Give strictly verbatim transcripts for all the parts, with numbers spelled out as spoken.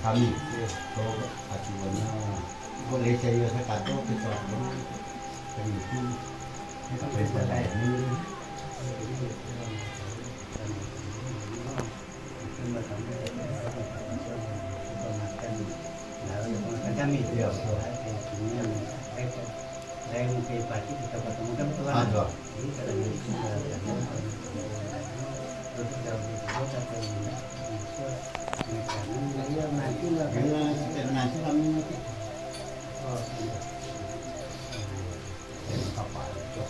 Kami, so, atuannya, boleh saya sakato, kita pun, kami itu, kita perintah lain. Kami, ya, so. Lain mungkin pasti kita bertemu kan, betul kan? Ada. Jadi, kalau dia sudah ada, kalau dia sudah ada, terus kita berdoa, kita berdoa, kita berdoa, nanti lah. Ya, kita nanti kami nanti. Oh, iya. Apa itu?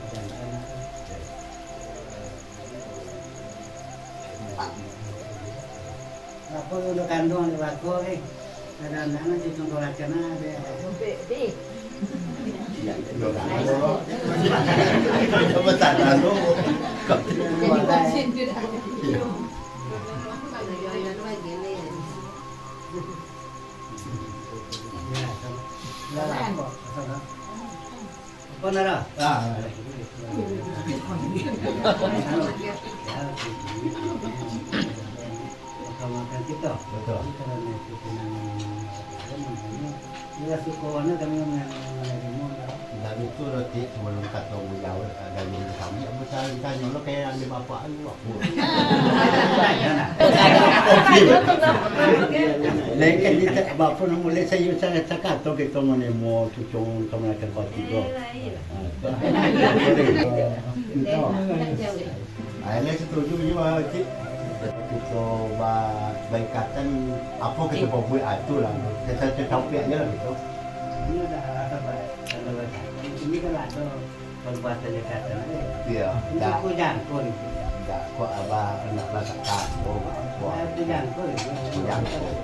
Jangan. Apo udah kanduang di bako, eh. Ada anak-anak di contoh racan ada. Be, be. Coba tanya lu. Ya, sama. Apa, Nara? Ah. Makan-makan kita. Betul. Jadi, karena itu kenangan yang namanya, ya, suka warna kami mengenai rumah, Nara. Dari itu, roti sebelum kata beliau, dari kami, aku cari tanya lo kayak ada bapak lu, aku. Lain kan kita, bapak nak mulai saya, saya cakap, atau kita mau nemo cucung, kita mau nak kerja juga. Akhirnya setuju juga, Cik. Kita ba-, baikatan, apa kita buat, ah, itulah. Kita, kita tahu pihak je lah gitu. Ini ada apa, Pak? Kalau baikatan, ini kan ada perbuatan ikatan, eh. Iya, untuk dah. Kujangkung itu. Dah, kok abah nak masak tahu, kok. Nah, kujangkung itu. Kujangkung.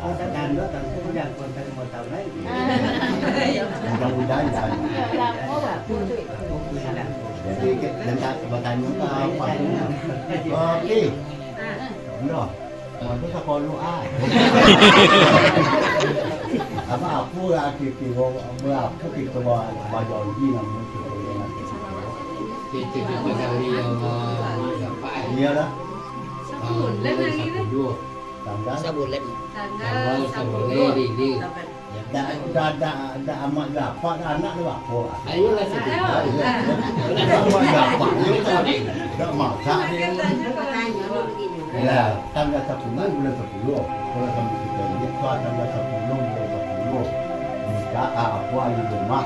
Masa dando tantu yang konten mau tahu lain. Mudah-mudahan, kan. Jadi, kita bertanya ke apa? Oke. Nah, mau tu sekolah, ah. Apa, apa lah, kira-kira, apa kita bawa, bawa janji, namanya kita. Kita, kita cari yang, eh, dapat, eh. Iyalah. Ah, bulan sepuluh. Tanggal? Sabulan. Tanggal sabulan, Didi. Dak, dak, dak, dak amak dak apak, dak anak dak apak. Ayolah, sedikit. Ayo. Dak amak dak apak, yo, dak, dak masak, yo. Ya, tanggal sapuluah bulan sapuluah. Kalau sampai kita lihat, tu tanggal sapuluah bulan sapuluah. Nikah, ah, apa, ayo rumah.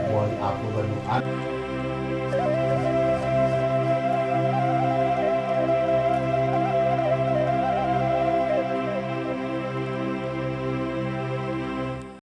Buat apa, baru.